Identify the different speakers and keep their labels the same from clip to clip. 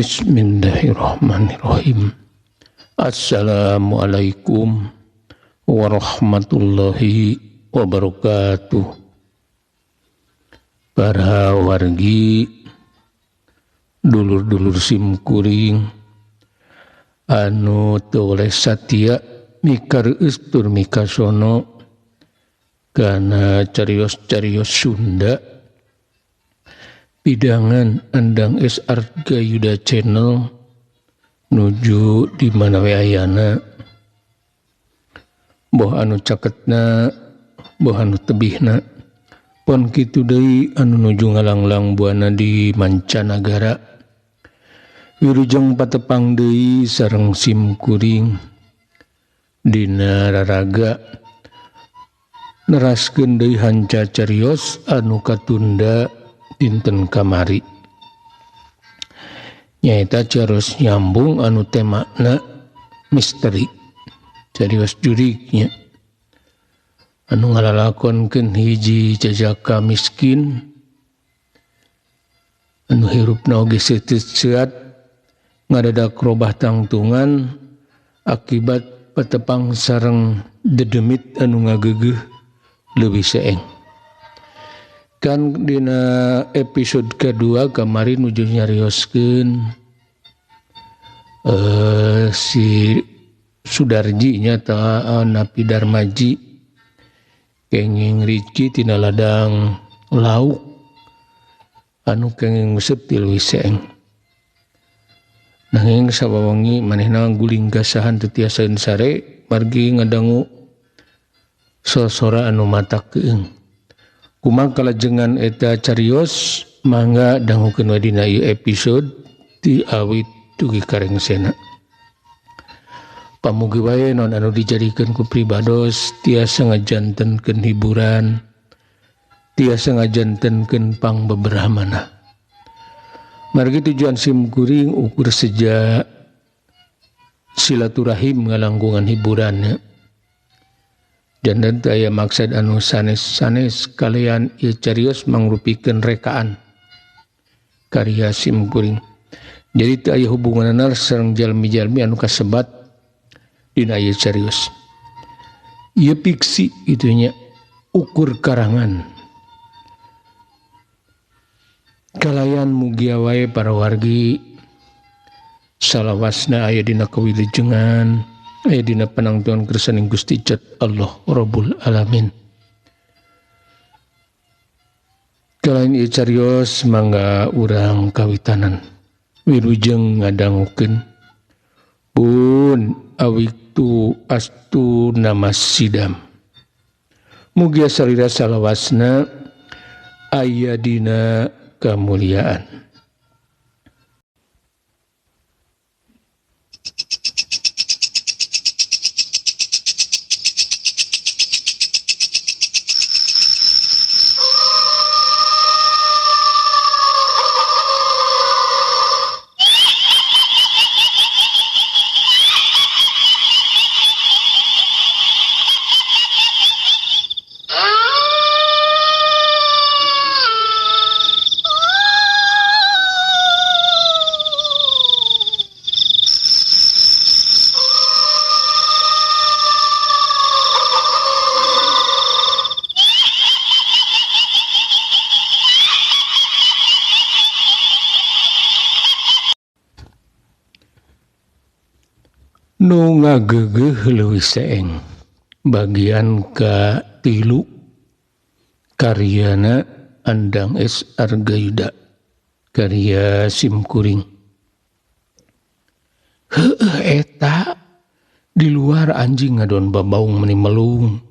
Speaker 1: Bismillahirrahmanirrahim. Assalamualaikum warahmatullahi wabarakatuh. Para wargi, dulur-dulur simkuring anu teu oleh satia mikareueus tur mikasono kana carios-carios Sunda pidangan Andang S Arga Yuda Channel nuju di mana we ayana, boh anu caketna boh anu tebihna, pon kitu deui anu nuju ngalanglang buana di mancanagara. Wilujeng patepang deui sareng simkuring dina raraga neraskeun deui hanca carios anu katunda dinten kamari, nyaeta carios nyambung anu temana misteri, carios jurignya anu ngalalakonkeun hiji jajaka miskin anu hirupna oge seuteut ngadadak robah tangtungan akibat patepang sareng dedemit anu ngageugeuh leuwih seeng. Kan dina episode kedua kamari nuju nyarioskeun si Sudarji nya ta Napi Darmaji kenging Riki tina ladang lauk anu kenging nguseup ti leuwih seeng. Nanging sawawengi manehna guling gasahan teu tiasaeun sare margi ngadangu sosora anu matak keung. Kumaha kalajengan eta carios mangga dangukeun we dina ieu episode ti awit dugi karengsena. Pamugi wae naon anu dijadikeun ku pribados tiasa ngajantenkeun hiburan, tiasa ngajantenkeun pangbeberahmana. Margi tujuan simkuring ukur seja silaturahim ngalangkungan hiburannya. Janten aya maksad anu sanes-sanes kalian ieu carios mangrupikeun rekaan karya simkuring. Jadi teu aya hubunganna sareng jalmi-jalmi anu kasebat dina ieu carios. Ieu fiksi kitu nya, ukur karangan. Kalayan mugia wae para wargi salawasna aya dina kawilujengan, aya dina panangtuan kersaning Gusti Jat Allah Rabbul Alamin. Kalayan ieu carios mangga urang kawitanan wilujeng ngadangukeun pun awiktu astu nama sidam. Mugia salira salawasna aya dina kemuliaan. Nu ngageugeuh leuwih seeng bagian ka-3 karyana Andang S Arga Yuda karya simkuring. Heueuh eta di luar anjing ngadon babaung meni melung,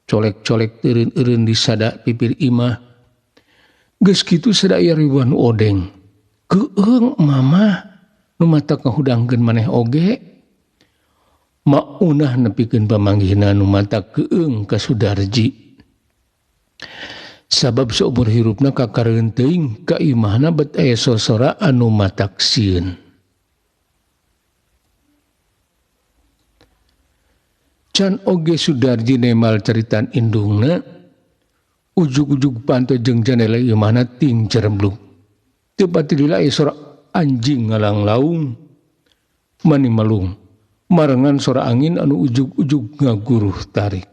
Speaker 1: colek-colek teureun-eureun di sada pipir imah. Geus kitu sadaya ribuan odeng. Keung mamah nu matak ngahudangkeun maneh oge. Maunah nepikeun pamanggihna nu matak keung ka Sudarji. Sabab saumur hirupna kakareun teuing ka imahna bet aya sosora anu matak sieun. Can oge Sudarji nemal caritan indungna, ujug-ujug panto jeung janela imahna ting ceremblung. Teu pati lila aya sora anjing ngalanglaung mani malung marengan sora angin anu ujug-ujug ngaguruh tarik.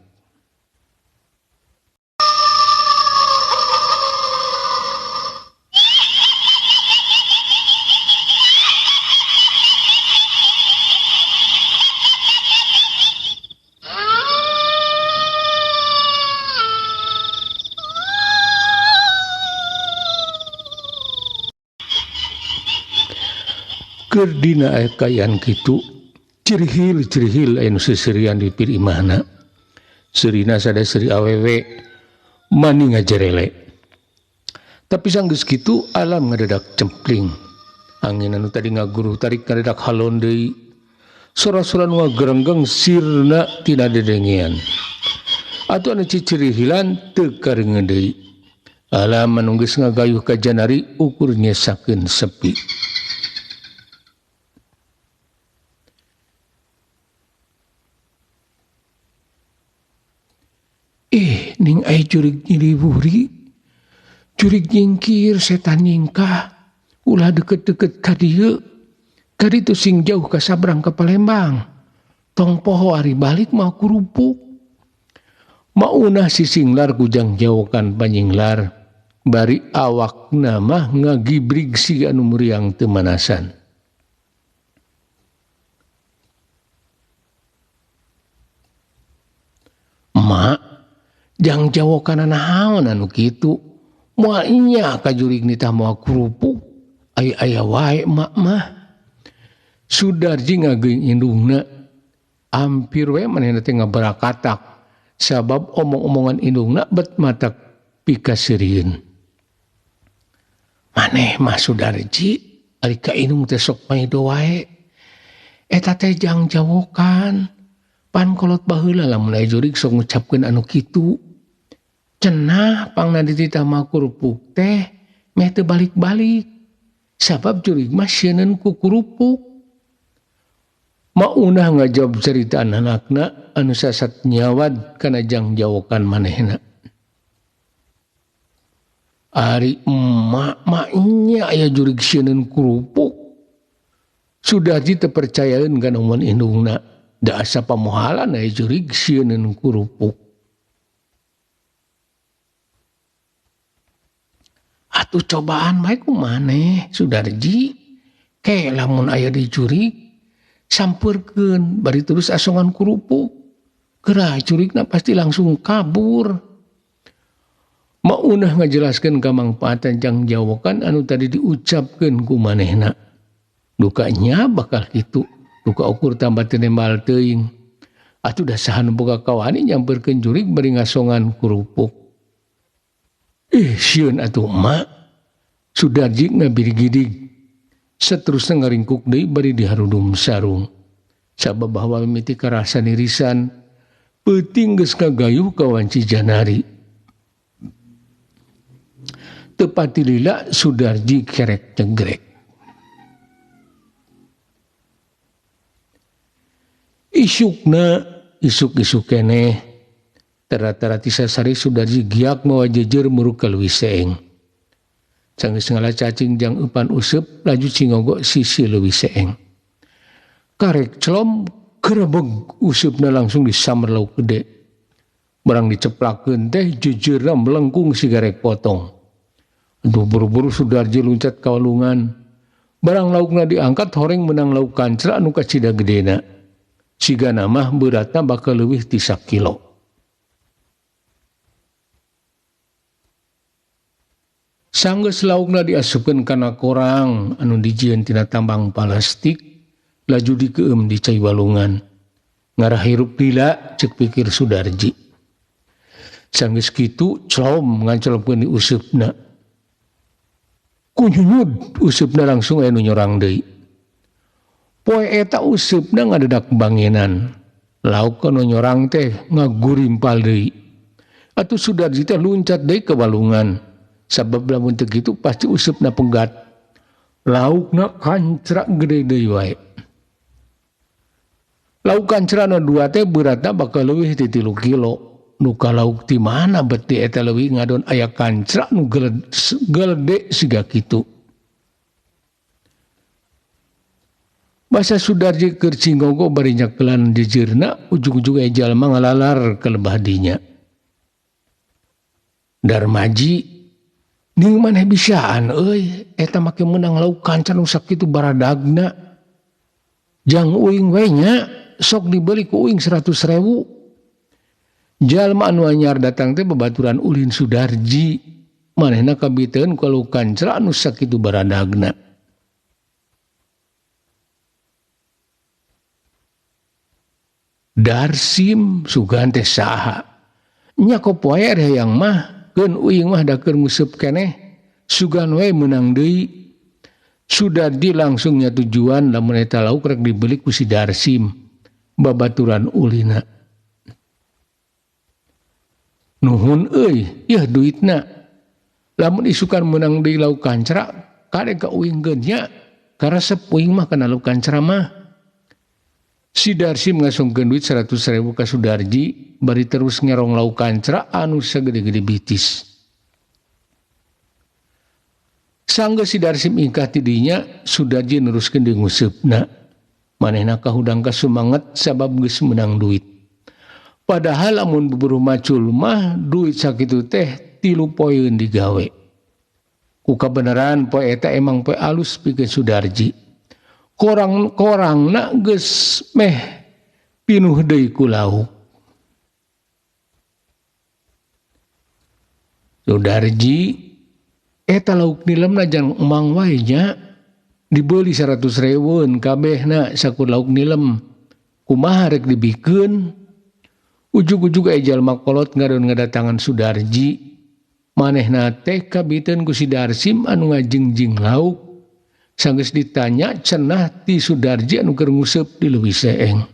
Speaker 1: Keur dina aya kaayaan kitu cirihil-cirihil aya nu seuseurian di pir imahna. Seurina sada seuri awewe mani ngajerele. Tapi sanggeus kitu alam ngadadak cempling. Angin anu tadi ngaguruh tarik ngadadak halon deui. Sora-sora nu ngagerenggeng sirna tina dedengean. Atuh anu cicirihilan teu kareungeun deui. Alam anu geus ngagayuh ka janari ukur nyesakeun sepi. Ning ai jurig nyiliwuri, jurig nyingkir setan nyingkah, ulah deket-deket ka dieu, ka ditu sing jauh ka sabrang ka Palembang. Tong poho ari balik mah kurupuk. Maunah si singlar kujang jawokan panyinglar, bari awakna mah ngagibrig siga anu muriang teu manasan. Mak, jang jawokan naon anu kitu, moal nya ka jurig nitah moal kerupuk, aya aya wae mak mah. Sudarji ngageuing indungna, ampir we manehna teh ngabarakatak, sabab omong-omongan indungna bet matak pikaseurieun. Maneh mah Sudarji, ari ka indung teh sok maido wae. Eta teh jang jawokan. Pan kolot baheula lamun aya jurig sok ngucapkeun anu kitu. Cenah pangna dititah mah kerupuk teh meh teu balik-balik. Sabab jurig mah sieun ku kerupuk. Maunah ngajawab carita anakna anu sasat nyawad kana jang jawokan manehna. Ari emak maknya aya jurig sieun kerupuk. Sudarji teu percayaeun kana omongan indungna. Da asa pamohalan aya jurig sieun kerupuk. Atuh cobaan bae ku maneh Sudarji. Ke lamun aya di jurig sampeurkeun bari terus asongan kerupuk. Geura jurigna pasti langsung kabur. Maunah ngajelaskeun kamangpaatan jang jawokan anu tadi diucapkeun ku manehna. Dukanya bakal kitu. Duka ukur tambah tenembal teuing. Atuh da saha nu boga kawani nyamperkeun jurig bari ngasongan kerupuk. Ih, sieun atuh emak. Sudarji ngabirigidig. Seterusna ngaringkuk deui bari diharudum sarung. Sabab bahwa mimiti karasa nirisan, peuting geus kagayuh ka wanci janari. Teu pati lila Sudarji kerek cegrek. Isukna isuk-isuk keneh tera-tera ti sasari Sudarji giak mawa jejer muruk ka leuwih seeng. Sanggeus ngala cacing jang eupan useup laju cingogo sisi leuwih seeng. Karek celom gerebeg useupna langsung disamber lauk gede. Barang diceplakeun teh jejerna melengkung sigarek potong. Aduh buru-buru Sudarji luncat ka walungan. Barang laukna diangkat horeng menang lauk kancra anu kacida gedena. Sigana mah beratna bakal leuwih ti sakilo. Sanggeus laukna diasupkeun kana korang anu dijieun tina tambang plastik laju dikeum di cai walungan. Ngarah hirup lila ceuk pikir Sudarji. Sanggeus kitu celom ngancelopkeun di useupna. Kunyunyud useupna langsung aya nu nyorang deui. Poe eta useupna ngadadak bangenan. Lauk nu nyorang teh ngagurimpal deui. Atuh Sudarji teh luncat deui ke walungan. Sabab lamun teu kitu pasti useupna pegat. Laukna kancra gede deui wae. Lauk kancrana dua teh beratna bakal leuwih ti 3 kilo. Nu ka lauk ti mana beti eta leuwih ngadon aya kancra nu gelede siga kitu. Basa Sudarji keur cinggogo bari nyakelan jejeurna ujug-ujug aya jalma ngalalar ka lebah dinya. Darmaji ning maneh bisaan euy eta make meunang lauk kanca nu sakitu baradagna. Jang uing we nya sok dibeli ku uing 100.000. Jalma anu anyar datang teh babaturan ulin Sudarji. Manehna kabiteun ku lauk kancra anu sakitu baradagna. Darsim sugan teh saha nya kopo wae hayang mah keun uing mah da keur nguseup keneh sugan we meunang deui. Sudarji langsung nya tujuan lamun eta lauk rek dibeli ku si Darsim babaturan ulina. Nuhun euy yeuh duitna lamun isukan meunang deui lauk kancra kade ka uing geun nya karesep uing mah kana lauk kancra mah. Si Darsim ngasongkeun duit 100.000 ka Sudarji bari terus ngerong lauk kancra anu sagede-gede bitis. Sanggeus si Darsim ingkah ti dinya, Sudarji neruskeun deui nguseupna. Manehna kahudang kasumanget sabab geus meunang duit. Padahal lamun buburuh macul mah duit sakitu teh 3 poeun digawe. Ku kabeneran poe eta emang poe alus pikeun Sudarji. Korang-korangna geus meh pinuh deui ku lauk. Sudarji eta lauk nilemna jang emang wae nya dibeli 100.000 kabehna sakur lauk nilem. Kumaha rek dibikeun? Ujug-ujug aya jalma kolot ngadon ngadatangan Sudarji. Manehna teh kabiteun ku si Darsim anu ngajingjing lauk. Sanggeus ditanya cenah ti Sudarji anu keur nguseup di leuwih seeng.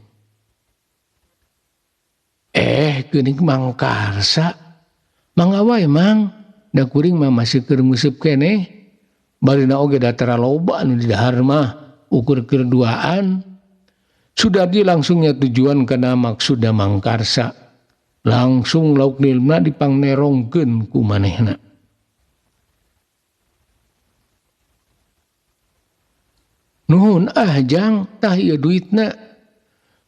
Speaker 1: Geuning Mang Karsa. Mangga wae Mang, da kuring mah masih keur nguseup keneh. Barina oge datara loba anu di dahar mah ukur keur duaan. Sudarji langsung nya tujuan kana maksudna Mang Karsa. Langsung lauk nilmna dipangnerongkeun ku manehna. Nuhun ah jang tah ieu duitna.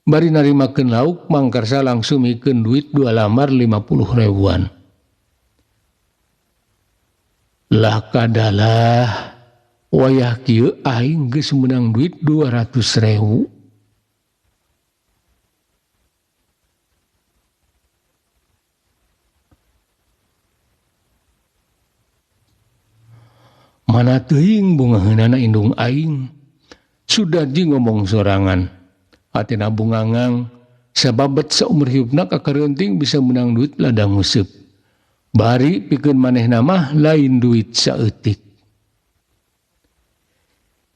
Speaker 1: Bari narimakeun lauk Mang Karsa langsung mikeun duit 2 lambar 50.000-an. Lah kadalah wayah kieu aing geus meunang duit 200.000. Mana teuing bungaheunana indung aing. Sudarji ngomong sorangan. Atina bungangang sababet saumur hiupna kakareunting bisa menang duit ladang nguseup. Bari pikeun manehna mah lain duit saeutik.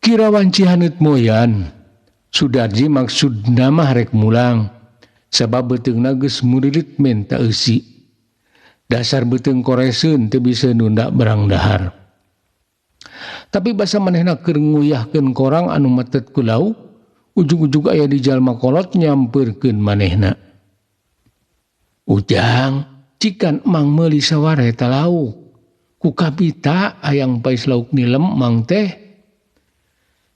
Speaker 1: Kira wanci haneut moyan. Sudarji maksudna mah rek mulang sabab beuteungna geus murilit menta eusi. Dasar beuteung koreseun teu bisa nunda barang dahar. Tapi basa manehna keur nguyahkeun korang anu metet ku lauk, ujug-ujug aya di jalma kolot nyampeurkeun manehna. Ujang, cikan mang meuli saware eta lauk. Ku kabita hayang pais lauk nilem mang teh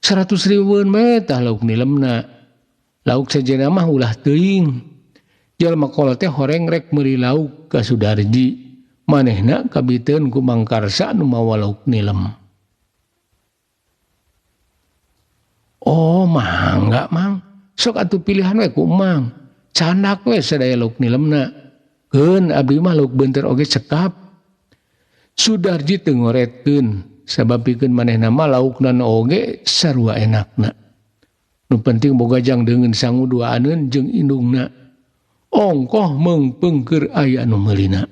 Speaker 1: 100.000 we tah lauk nilemna. Lauk sejenna mah ulah teuing. Jalma kolot teh horeng rek meuli lauk ka Sudarji. Manehna kabiteun ku Mang Karsa nu mawa lauk nilem. Oh mangga mang, sok atuh pilihan we ku mang, candak we sadaya lauk nilemna. Keun abdi mah lauk beunteur oge cekap. Sudarji teu ngoretkeun sabab pikeun manehna mah laukna oge sarua enakna. Nu penting boga jang deungeun sangu duaaneun jeung indungna. Ongkoh meungpeung keur aya anu meulina.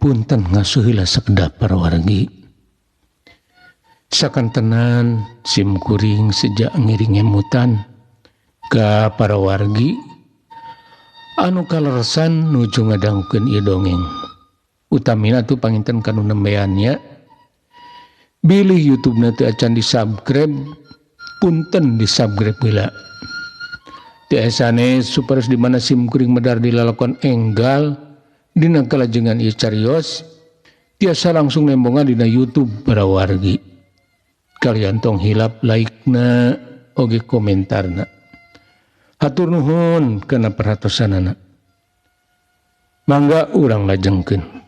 Speaker 1: Punten ngasuh heula sakedap para wargi. Sakantenan sim kuring sejak ngiring emutan ka para wargi anu kaleresan nuju ngadangukeun ieu dongeng. Utamina tuh panginten kanu nembeannya. Bilih YouTube-na teu acan di-subscribe, punten di-subscribe heula. Teu sanes supados di mana sim kuring medar dilalakon enggal dina kalajengan ieu carios tiasa langsung nembongan dina YouTube para wargi. Kalian tong hilap like-na oge komentarna. Hatur nuhun kana perhatosanana. Mangga urang lajengkeun.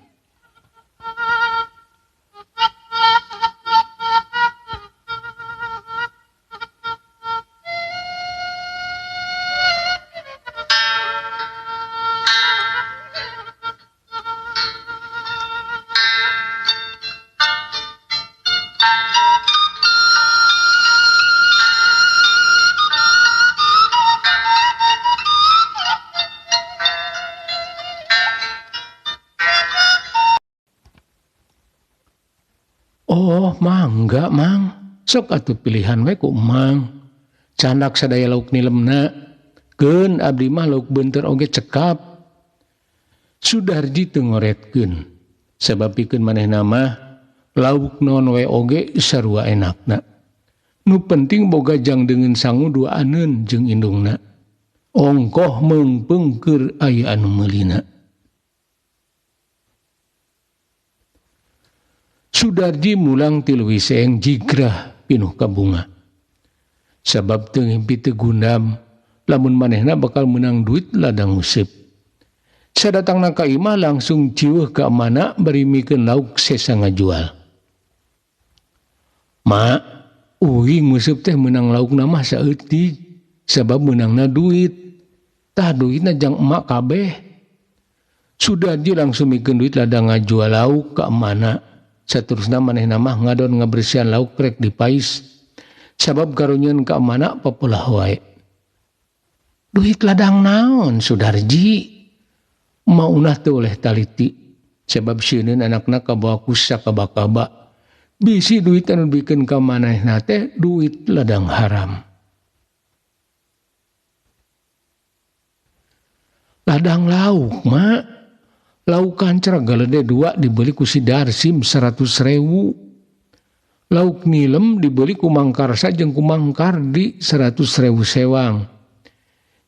Speaker 1: Oh, mangga mang, sok atuh pilihan we ku mang. Candak sadaya lauk nilemna, keun abdi mah lauk beunteur oge cekap. Sudarji teu ngoretkeun, sabab pikeun manehna mah lauk naon we oge sarua enakna. Nu penting boga jang deungeun sangu duaaneun jeung indungna. Ongkoh meungpeung keur aya anu meulina. Sudarji mulang ti leuwih seeng jigrah pinuh kabunga. Sabab teu ngimpi teu gundam, lamun manehna bakal meunang duit ladang useup. Sadatangna ka imah langsung ciweuh ka mana bari mikeun lauk sesa ngajual. Ma, uing nguseup teh meunang laukna mah saeutik, sabab meunangna duit. Tah duitna jang emak kabeh. Sudarji langsung mikeun duit ladang ngajual lauk ka mana. Saterusna manehna mah ngadon ngabersihan lauk rek dipais. Sabab karunyeun ka mana papolah wae. Duit ladang naon Sudarji? Maunah teu oleh taliti. Sabab sieun anakna kabawa ku sakaba-kaba. Bisi duit anu dibikeun ka manehna teh duit ladang haram. Ladang lauk, mak. Lauk kancra galede 2 dibeli ku si Darsim 100.000. Lauk nilem dibeli ku Mangkarsa jeung ku Mangkardi 100.000 sewang.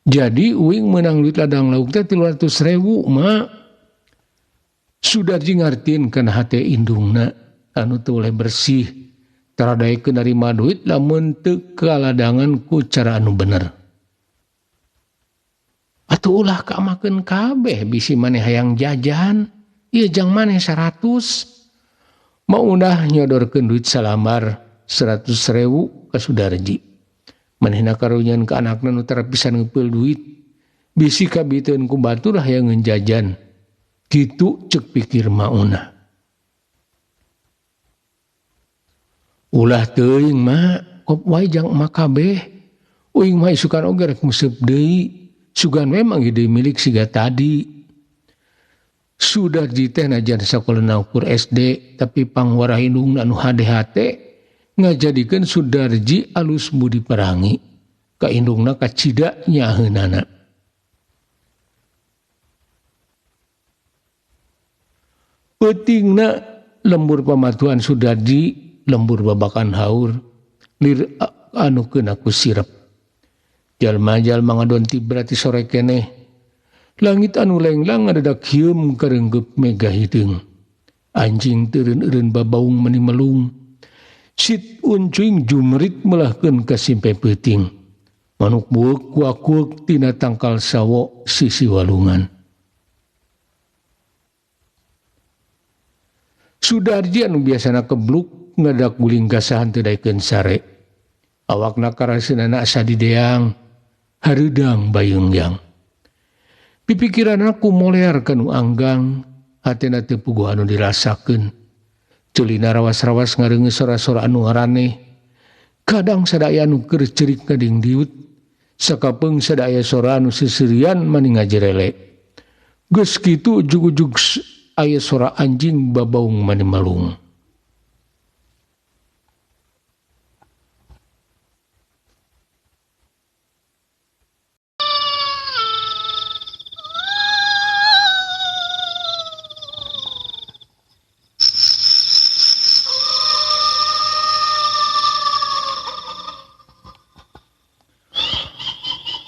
Speaker 1: Jadi uing menang duit ladang lauk teh 300.000 mak. Sudarji ngartieun kana hate indungna anu teu oleh bersih. Taradaekeun narima duit lamun teu kaladangan ku cara anu bener. Atuh ulah kaamakeun kabeh bisi maneh hayang jajan, ieu jang maneh 100. Maunah nyodorkeun duit salambar 100.000 ka Sudarji. Manehna karunyeun ka anakna nu tara pisan ngeupeul duit. Bisi kabiteun ku batur hayang jajan. Kitu ceuk pikir Maunah. Ulah teuing mak, kop wae jang emak kabeh. Uing mah isukan oge rek nguseup deui. Sugan memang ide milik siga tadi. Sudarji teh najan sakola ukur SD tapi pangwarah indungna anu HDHT ngajadikeun Sudarji alus budi perangi. Ka indungna kacida nyaheunana. Peutingna lembur pamatuan Sudarji lembur babakan haur lir anu keuna ku sirep. Jalma-jalma ngadon tibra ti sore keneh. Langit anu lenglang ngadadak hieum kareunggeub mega hideung. Anjing teureun-eureun babaung meni melung. Sit uncuing jumrit melahkeun ka simpe peuting. Manuk bueuk kuak-kuak tina tangkal sawo sisi walungan. Sudarji anu biasana kebluk ngadak guling gasahan teu daekeun sare. Awakna karaseunana asa dideang. Hareudang bayeungyang. Pipikiran aku molear kanu anggang, hatena teu puguh anu dirasakeun. Ceulina rawas-rawas ngareungeus sora-sora anu araneh. Kadang sadaya anu keur ceurik ngadingdiut, sakapeung sadaya sora anu seuseurian mani ngajerele. Geus kitu ujug-ujug aya sora anjing babaung manimalung.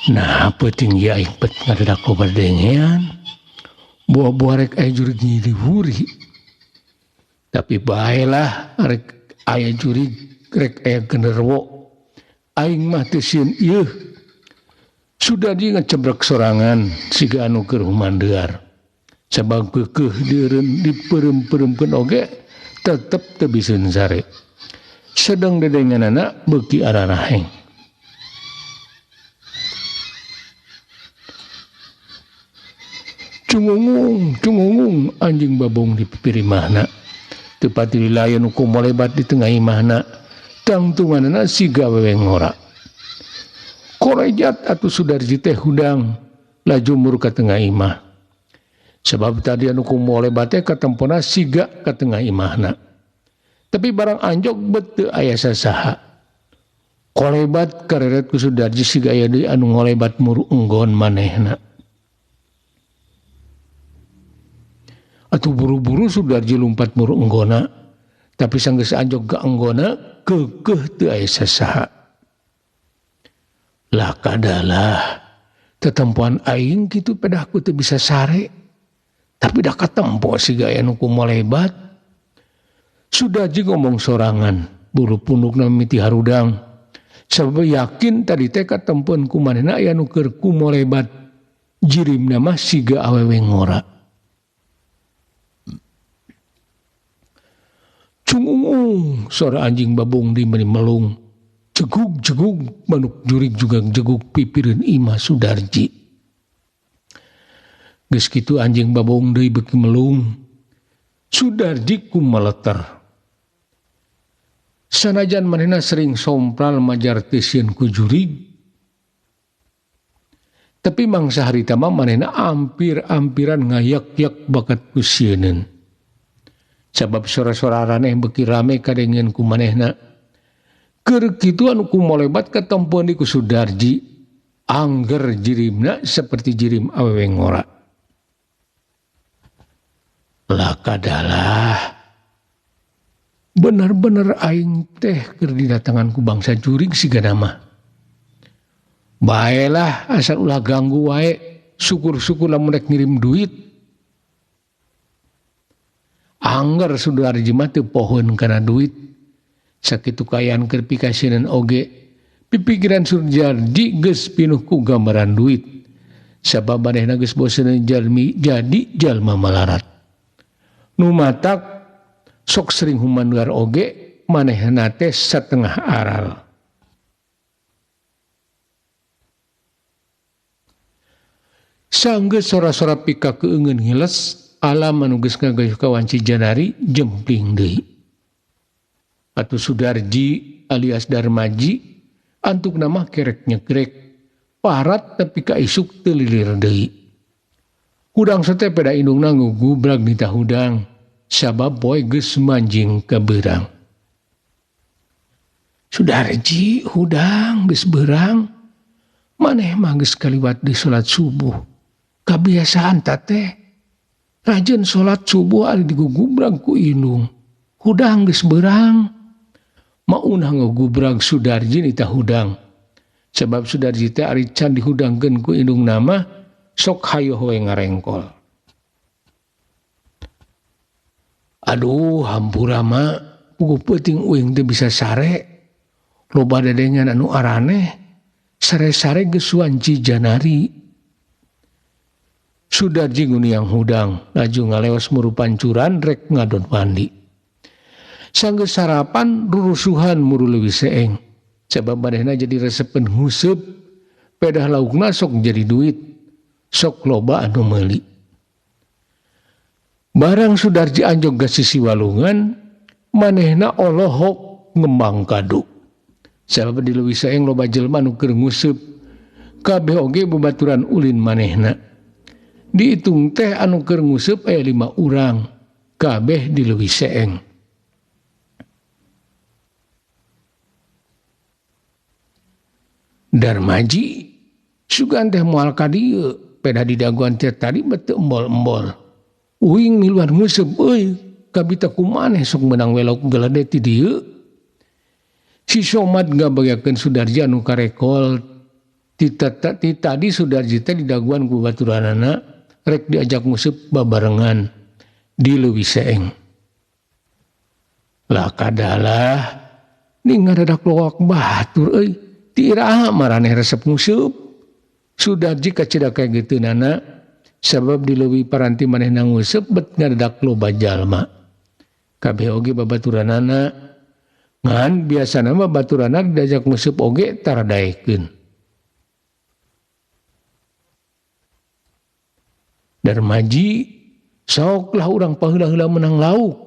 Speaker 1: Nah, peuting ieu aing pet ngadadak loba dedengean. Buah-buah rek aya jurig nyilihuri. Tapi baelah rek aya jurig rek aya genderwo. Aing mah teu sieun ieu. Sudah di ngecebrek sorangan siga anu keur humandear. Sabab keukeuh deureun dipeureum-peureumkeun oge tetep teu biseun sare. Sedeng dedengeanana beuki araraheng. Cungungung, cungungung, anjing babong di pipir imahna. Teu pati lilayan nu kumolebat di tengah imahna. Tangtunganana siga wewe ngora. Korejat atuh Sudarji teh hudang laju mur ka tengah imah. Sebab tadi anu kumolebat teh katempona siga ka tengah imahna. Tapi barang anjog bet teu aya sasaha. Kolebat kareret ku Sudarji siga aya deui anu ngolebat muru enggon manehna. Atuh buru-buru Sudarji lumpat muru enggona, tapi sanggeus anjog ka enggona keukeuh teu aya sasaha. Lah kadalah tetempoan aing kitu pedahku teu bisa sare, tapi dah katempo siga aya nu kumolebat. Sudarji ngomong sorangan, bulu pundukna mimiti harudang. Sabab yakin tadi teh katempoan ku manehna aya nu keur kumolebat, jirimna mah siga awewe ngora. Cungungung, suara anjing babong di melung. Jegug-jegug, manuk jurig juga jegug pipireun imah Sudarji. Geus kitu anjing babong deui beuki melung. Sudarji kumaleter. Sanajan manehna sering sompral majar teu sieun ku jurig. Tapi mangsa harita mah manehna ampir-ampiran ngayak-yak bakat ku sieuneun. Sabab sora-sora araneh beuki rame kadengeun ku manehna. Keur kitu anu kumolebat katempoan di ku Sudarji, angger jirimna seperti jirim awewe ngora. Lah kadalah bener-bener aing teh keur didatangan ku bangsa jurig sigana mah. Baelah asal ulah ganggu wae, syukur-syukur lamun rek ngirim duit. Angger Sudarji mah teu pohoeun kana duit. Sakitu kaayaan keur pikasieun oge, pipikiran Sudarji geus pinuh ku gambaran duit. Sabab manehna geus boseun jalmi jadi jalma malarat. Nu matak sok sering humanduar oge manehna teh satengah aral. Sanggeus sora-sora pika keungeun ngiles, alam anu geus ngagayuh ka wanci janari jempling deui. Atuh Sudarji alias Darmaji antukna mah kerek nyegrek, parat tapi ka isuk teu lilir deui. Hudang sate peda indungna ngugubrag nita hudang, sabab poe geus manjing ka beurang. Sudarji hudang geus beurang, maneh mah geus kaliwat di salat subuh. Kabiasaan tateh rajin salat subuh ari digugubrag ku indung. Hudang geus beurang. Maunah ngugubrag Sudarji nita hudang. Sebab Sudarji teh ari can dihudangkeun ku indung nama sok hayoh we ngarengkol. Aduh, hampura ma, puguh peuting uing teu bisa sare. Loba dedengan anu araneh, sare-sare geus wanci janari. Sudarji nguniang hudang, laju ngaleos muru pancuran rek ngadon mandi. Sanggeus sarapan rurusuhan muru leuwih seeng. Sabab manehna jadi resepeun huseup, pedah laukna sok jadi duit, sok loba anu meuli. Barang Sudarji anjog ka sisi walungan, manehna olohok ngembang kadu. Sabab di leuwih seeng loba jelema nu keur nguseup, kabeh oge babaturan ulin manehna. Diitung teh anu keur nguseup aya 5 urang, kabeh di Leuwi Seeng. Darmaji sugan teh moal ka dieu, peda di daguan teh tadi bet teu embol-embol. Uing miluan nguseup euy, kabita kumaneh sok meunang welok gelede ti dieu. Si Somad ngabagakeun Sudarji anu karekol ti tadi Sudarji teh didaguan ku baturanana rek diajak nguseup babarengan di Leuwi Seeng. Lah kadalah ning ngadadak lowak batur euy, ti iraha maraneh resep nguseup. Sudarji kacida kaya gitu nana sabab di leuwih paranti manehna nguseup bet ngadadak loba jalma. Kabeh oge babaturanana ngan biasana mah baturana diajak nguseup oge tara daekeun. Darmaji sok lah urang paheula-heula menang lauk.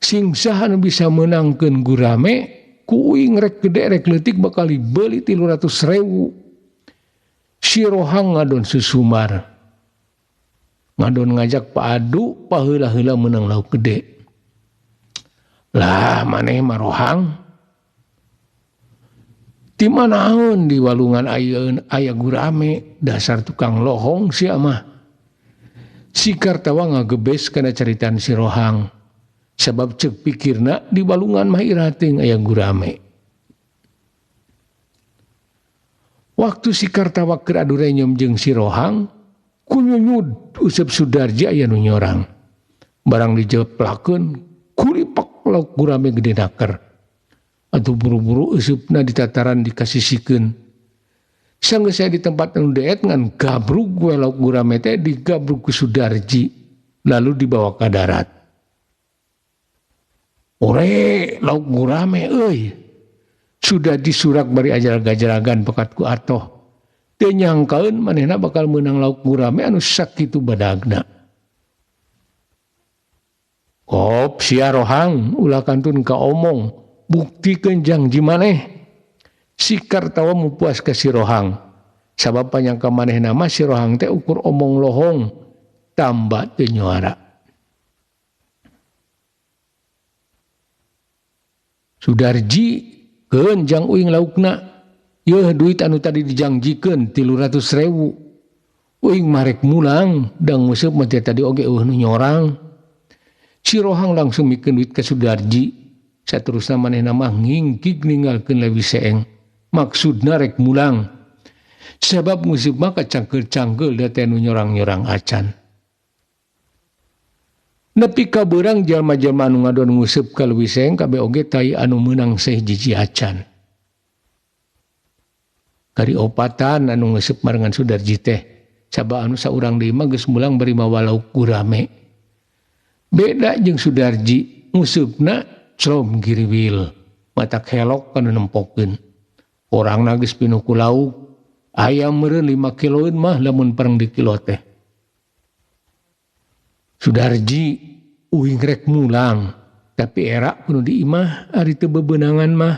Speaker 1: Sing saha nu bisa meunangkeun gurame ku uing rek gede rek leutik bakal dibeuli 300.000. Si Rohang ngadon susumar. Ngadon ngajak paadu paheula-heula menang lauk gede. Lah maneh mah Rohang. Ti manaon di walungan ayeuna aya gurame, dasar tukang lohong sia mah. Si Kartawa ngagebes kana caritaan si Rohang. Sabab ceuk pikirna di walungan mah irating aya gurame. Waktu si Kartawa keur adu renyom jeung si Rohang, kunyunyud Usep Sudarji aya nu nyorang. Barang dijeplakeun, kulipak lauk gurame gede naker. Atuh buru-buru usupna ditataran dikasisikeun. Sanggeus saya di tempat anu deet ngan gabrug we lauk gurame teh digabrug ku Sudarji lalu dibawa ka darat. Ore lauk gurame euy. Sudah disurak bari ajarag-ajaragan pekat ku atoh. Teu nyangkaeun manehna bakal meunang lauk gurame anu sakitu badagna. Kop sia Rohang ulah kantun ka omong buktikeun janji maneh. Si Kartawa mupuas ka si Rohang. Sabab panyangka manehna mah si Rohang teh ukur omong lohong tamba teu nyuara. Sudarji keun jang uing laukna. Yeuh duit anu tadi dijangjikeun 300.000. Uing marek mulang dang nguseup mah teh tadi oge eueuh nu nyorang. Si Rohang langsung mikeun duit ka Sudarji. Saterusna manehna mah ngingkig ninggalkeun Leuwi Seeng. Maksudna rek mulang. Sabab nguseup mah kacangkeul-cangkeul da teh nu nyorang-nyorang acan. Nepi ka beurang jalma-jalma anu ngadon nguseup ka Leuwi Seeng kabeh oge tai anu meunang seh jiji acan. Kari opatan anu nguseup marengan Sudarji teh. Sabab anu saurang deui mah geus mulang bari mawa lauk gurame. Beda jeung Sudarji nguseupna clom giriwil matak helok kanu nempokeun. Orangna geus pinuh ku lauk, aya meureun 5 kiloeun mah lamun perang di kilo teh. Sudarji uing rek mulang, tapi era kudu di imah ari teu bebeunangan mah.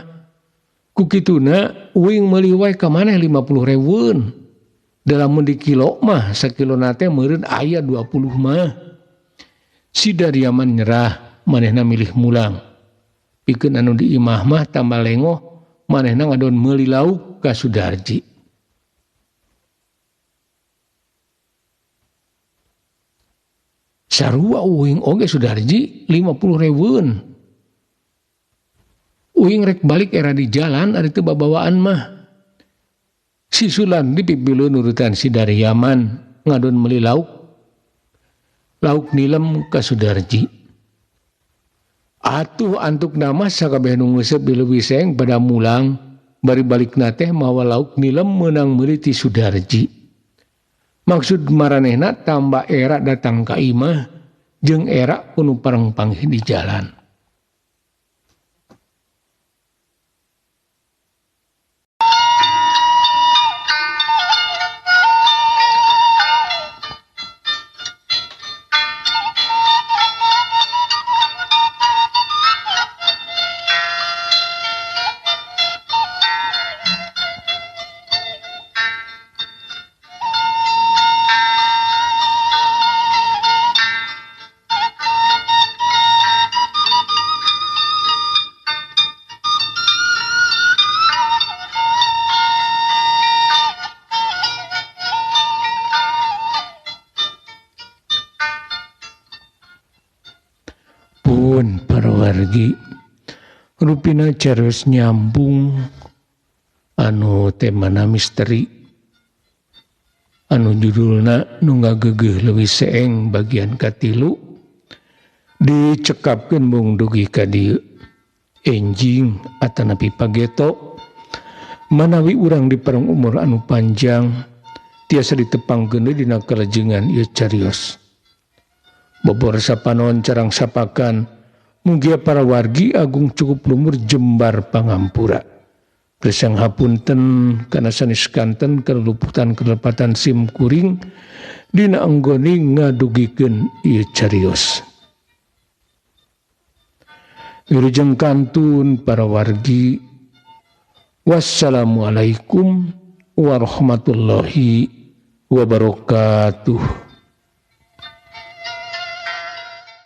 Speaker 1: Ku kituna uing meuli wae ka maneh 50.000. Dalam di kilo mah sakilona teh meureun aya 20 mah. Si Daryaman nyerah, manehna milih mulang. Pikeun anu di imah mah tambah lengoh, manehna ngadon meuli lauk ka Sudarji. Sarua uing oge Sudarji 50.000. Uing rek balik era di jalan ari teu babawaan mah. Si Sulan dipipilu nurutan si Daryaman ngadon meuli lauk. Lauk nilem ka Sudarji. Atuh antuk nama sakabeh nu nguseup di Leuwi Seeng pada mulang bari balikna teh mawa lauk nilem meunang meuli ti Sudarji. Maksud maranehna tambah era datang ka imah jeung era kudu pareng panggih di jalan. Ampun para wargi, rupina carios nyambung anu temana misteri anu judulna nu ngagegeuh leuwih seeng bagian katilu dicekapkeun mung dugi ka dieu. Enjing atanapi pageto manawi urang dipareng umur anu panjang tiasa ditepangkeun deui dina kalajengan ieu carios. Bobor sapanon carang sapakan mugia para wargi agung cukup lumur jembar pangampura. Resang hapunten kana sanes kanten kaluputan kelepatan sim kuring dina anggone ngadugikeun ieu carios. Wilujeng kantun para wargi. Wassalamualaikum warahmatullahi wabarakatuh.